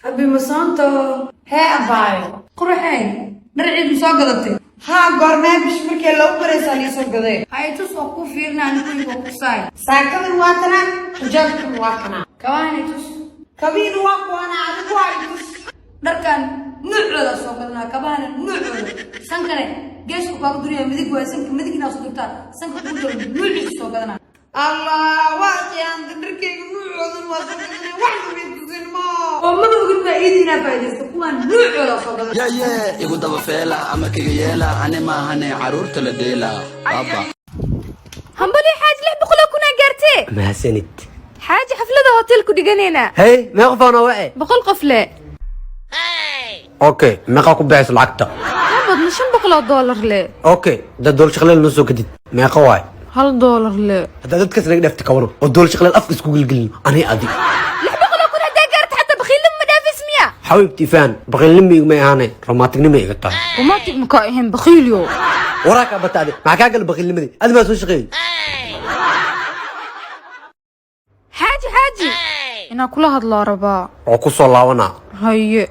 Habi masoonto. Hee abaayo. Qurxey, dhar ciid ma soo gadatay? Haa, goormee? Bish markii lagu baraysaa liisoo gaday. Hay, tus oo ku fiirna anigu oo ku saay. Saakadan waa tana, xijaabkan waa kana. Kabahan tus. Kabiin waa kuwana, adigu waa tus. Dharkan nuucooda soo gadanaa, kabahana nuucooda. Sankane geesku kaaga duriya midig waay, sanka midig inaa soo durtaa, sanka kuu jiro nuuciisa soo gadanaa. Allah, waa khiyaanta. Dharkayga nuucoodan waa soo gadanay, wax namay tusin mo. Oo maba ogid baa iidi inaa faa'iidaysto, kuwaan nuucooda soo gadanaa. Yaye, igu daba feela, amarkayga yeela, ani maahane caruurta la dheela baba. Hambali xaaji, 600,000 gaartee. Mahadsanid. Xaaji, xaflada hotel ku dhiganaynaa. Hey, meeqa qof aanoo wace? 100 qof le. Okay, meeqaa ku bixayso lacagta? Ma badna, $500 le. Okay, dad dool shaqleel noo soo kadid, meeqa waay? $1 le. Haddaa dadkaas naga dhaafti kawano oo dool shaqleel afka isku gelgelin ani adi. 600,000 haddaa gaarta, xataa bakhiilnimo ma dhaafis miya? Xabiibti, faan baqiilnimo igma ahaane, romanticnimo iga tahay. Romantic makaa ahayn, bakhiilyo. Waraa kaa bata adi, maxaa kaa gala baqiilnimadii? Adi maa soo shaqeeyey? Xaaji, xaaji, inaa kula hadlaa rabaa. Oo ku soo laabanaa. Haye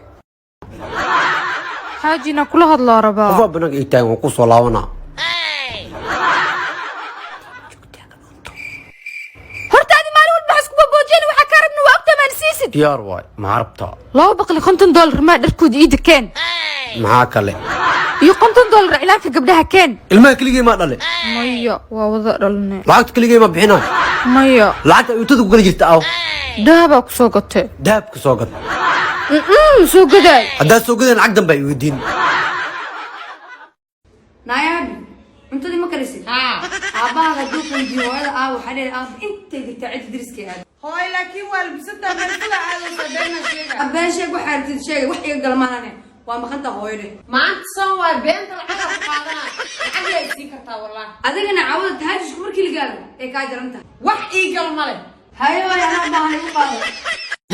xaaji, inaa kula hadlaa rabaa. Qofaa banaanka ii taagan, waa ku soo laabanaa. Horta adi maalin walba waxaa isku boboojeen, waxaa kaa rabna waa ogtaa, maan siisid. Diyaar waay, maxaa rabtaa? $250 maa dharkooda ii dekeen. Maxaa kale? Iyo $50 cilaanka gabdhaha keen. Ilmaha keligey maa dhale? Maya, waa wada dhalne. Lacagta keligey maa bixinayo? Maya. Lacagta ayuutada ku kala jirta aw? Dahabaa ku soo gatay. Dahabka soo gad. Soo gadaay. Haddaad soo gadeen, lacag dambe ay weydiin. Naayahabi, cuntadii ma karisid? Aabbahaaga hadduu ku weydiiyo hooyada aaba, waxaa leedahay aaba intay jirtaa cidda deriskay aad. Hooy, laakiin waa labisantaa, meelfula aadaysa, beena sheega. Abbeen sheeg, waxaa rabtid sheegay, wax iga galmaanane waa maqanta hooyade. Maanta soon waa, beenta lacagaa ku qaadanaa, lacag yaa isii kartaa wallahi. Adigana caawada tahaajujka markii la gaaro ee kaa jaran tahay. Wax ii gal male. Haye waay, anaa baahan igu qaado.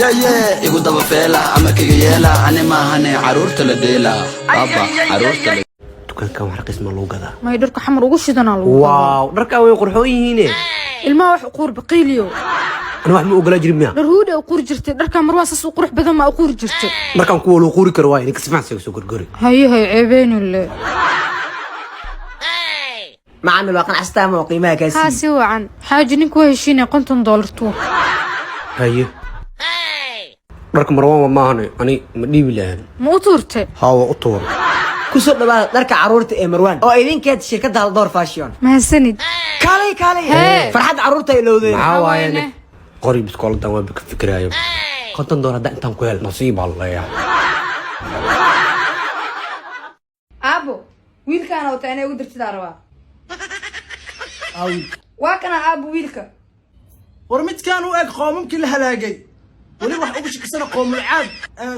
Yaye, igu daba feela, amarkayga yeela, ani maahane caruurta la dheela baba, caruurta la Dukaankan wax raqiis ma lagu gadaa? May, dharka xamar ugu shidanaa lagu gadaa. Waaw, dharkaa way qurxoon yihiine. Ilmaha wax u quur, baqiiliyo. Ani wax ma ogolaa jirin miya? Dhar huudha u quuri jirtay, dharkaa marwaa saas u qurux badan ma u quuri jirtay. Markaan kuwa loo quuri karo waay, ninka si fiican isaga soo gorgori. Haye, hay ceebeynule. Macaamil, waa qanacsataa ama waa qiimaha kaa Haa. siiyey? Si wacan xaaji, ninku waa heshiinaya, $50 tuur. Haye, dharka marwaan waa maahane, ani ma dhiibi lahan. Ma u tuurtay? Haa, waa u tuur. Ku soo dhawaada dharka carruurta ee Marwaan oo idinkeed shirkadda Haldoor Fashion. Mahadsanid. Kaalay, kaalay. Hee. Farxadda carruurta ay lowdeen. Maxaa waayane? Qori biskooladan waa ka fikiraayo, $50 haddaa intaan ku hel, nasiib baa leeyahay. Aabo, wiilkaana wata inay ugu dirtidaa rabaa. Waa kana aabo wiilka. War midkaan u eg qoomamkii la halaagay, weli wax ugu shakisana qoomulcaad.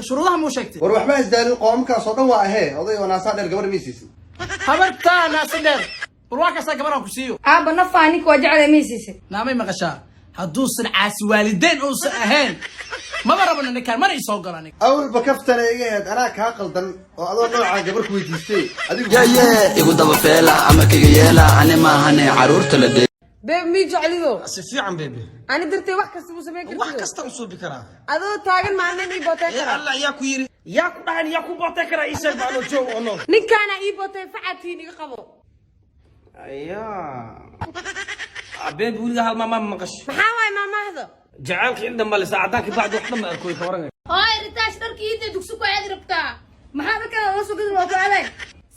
Shuruudaha muu sheegtay? War waxba isdaalin, qoomamkaas oo dhan waa ahee, oday oo naasaa dheer gabar maysiisin. Habartaa naasa dheer, war waa kaasaa gabar aan ku siiyo. Aabo, nafaa ninka waa jeclay, may siisay? Naamay maqashaa? Hadduusan caasi waalideen uusan ahayn, maba rabana ninkaan, mana isoo galo aniga. Awalba kaftana iga ahayd, anaa kaa qaldan oo adoo noocaa gabar ku weydiistay adigu. Yaye, igu daba feela, amarkayga yeela, ani maahane caruurta la dheela. Babe, mii jeclido? Si fiican, baby. Ani dartay wax kasta buu samayn wax kartido? Kasta u suubi karaa. Adoo taagan maalin ii bootay karaa? Allah, yaa ku yiri, yaa ku dhahan, yaa ku bootay karaa? Ii sheeg baa anoo joog oo nool. Ninkaana ii bootay, facatiin iga qabo. Ayaa baby, weliga hal maamaa maqash? Maxaa waay maamaahda? Jacaylka in dhan male saacadaan ka bacdi wax dhan ma arkoy, ka waran? Hooy Ritaash, dharkii inta dugsi ku aadi rabtaa. Maxaa dharkaan la soo gadin waa ku aaday?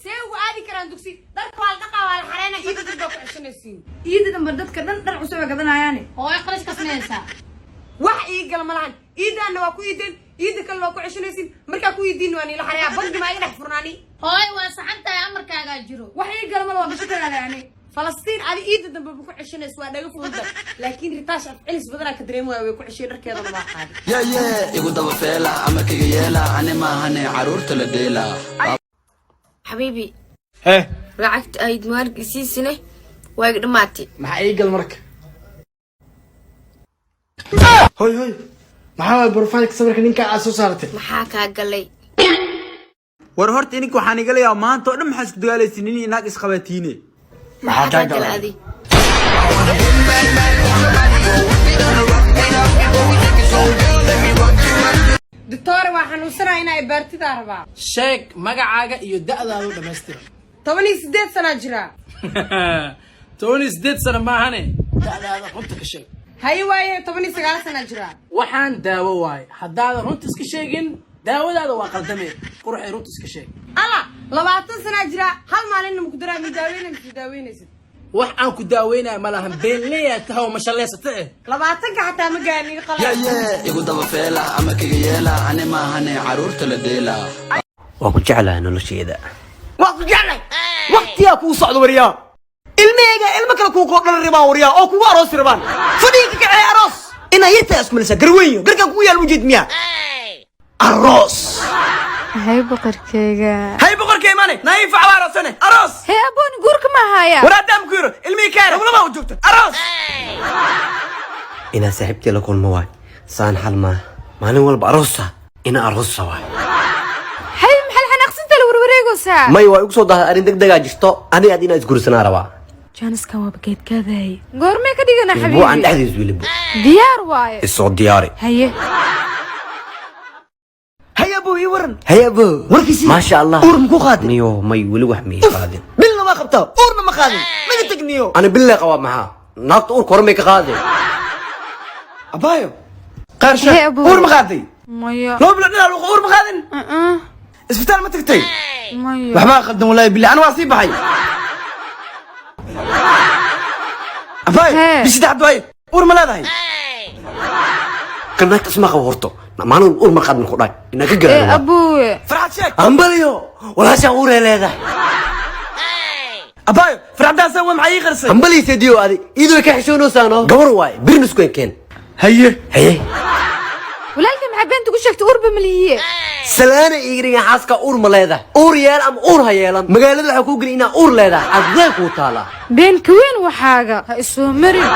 See ugu aadi karaan dugsi? Dharka waa la dhaqaa, waa la xareena, iida dib baa ku ceshanaysiin. Iida dambe dadka dhan dhar cusub ay gadanayaane. Hooy, qarash kasmaysaa. Wax ii gala malahan, iidaanna waa ku iideen, iida kalena waa ku ceshanaysiin. Markaa ku iidiin waa niila xareeyaa, bangi maa iga dhex furnaani. Hooy, waa saxan tahay, amarkaagaa jiro. Wax ii gala mala, waa gasho karaale ani. Falastiin, adi iida dambe ma ku ceshanayso, waa dhaga fududa, laakiin Ritaash af celis badanaa ka dareemi waayo, way ku ceshay, dharkeedana waa qaaday. Yaye, igu daba feela, amarkayga yeela, ani maahane caruurta la dheela. Xabiibi. Hee. Lacagta ayd maalinka isiisine waa iga dhammaatay. Maxaa ii gal marka? Hoy hoy, maxaa waay profileka sawirka ninka aad soo saaratay? Maxaa kaa galay? War horta ininka waxaan igala yaaba, maanta oo dhan maxaa isku dagaalaysin nin inaag isqabatiine? Maxaa kaa galay adi? Doctor, waa xanuunsanaa, inaa ibaartidaa rabaa. Sheeg magacaaga iyo da'daadu dhammaystiran. 18 sanaa jiraa. 18 sano maahane, da'daada runta ka sheeg. Haye waaye, 19 sanaa jiraa. Waxaan daawo waaye, haddaadan runta iska sheegin daawadaada waa qaldame. Quruxay, runta iska sheeg. Alla, 20 sanaa jiraa, hal maalinna maku daraa. Mi daaweynay mise daaweynaysid? Wax aan ku daaweynaya ma lahan, beenleyaa tahay oo mashalleysata eh. 20-ka xataa ma gaarin, iga qalaa. Igu daba feela ama kaga yeela, ani maahane caruurta la dheela. Waa ku jeclahay nolosheeda. Waa ku jeclay, waqtiyaa kuu socdo waryaa. Ilmahayga ilmo kale kuu koo dhalan rabaan waryaa, oo kugu aroosi rabaan. Fadhiga ka kacee, aroos inaa yartaa isku malaysaa. Garweynyo garkaan kugu yaal ujeed miyaa aroos? Hay boqorkeyga. Hay boqorka imaane naifa waa aroosane, aroos. Hee abooni, guurka ma haya? War haddaan ku yiro ilmihii kaare lama u joogto aroos. Inaa saaxiibtii la kulmo waay, saan xal maaha. Maalin walba aroosa ina aroosa waay. Hay, maxal xanaaqsinta la warwareegaysaa? May, waa igu soo dahday, arrin deg degaa jirto. Aniga ad inaa isguursanaa rabaa. Jaaniskan waaba geedkaadahay, goormee ka dhigana? Isbuucan xabiibi dhexdiis weliba. Diyaar waaye. Isoo diyaari. Haye. Hay abo, ii waran. Hay abo. Warkiisii? Maasha Allah. Uur muku qaadin? Niyo, may, weli wax mii qaadin. Bilna waa qabtaa, uurna ma qaadin, naga tagniyo. Ani bille qabaa, maxaa naagta uurka hore may ka qaadeen? Abaayo qaar. Hey, Sheeg. abo. Uur ma qaaday? Maya. 2 bilood dhinac luuqa, uur ma qaadin? Uh-uh. Isbitaal ma tagtay? Maya. Waxbaa qaldan walaahi billah, ana waa sii baxay abaayo. Hee. Bishi saddexaad waaye, uur ma leedahay? Kan naagta isma qabo horto, maalin walba uur ma qaadin ku dhahay inaa ka ee garan. Abuwe. Farxad, sheeg. Ambaliyo, walaashaa uuree leedahay. Abaayo farxaddaasa waa maxay ii qarsay? Ambaliyo sediyo, adi iyadoo ka xishoonaysaano gabar waaye, birna isku keen. Haye. Haye. Walaalkay, maxaa beenta ugu sheegtay? Uurba malihiye. Salaana iigriga, xaaska uur ma leedahay? Uur yeel ama uur ha yeelan, magaalada waxaa kuu geli inaa uur leedahay, adee kuu taalaa. Been ka weyn, waxaaga ha isoo marin.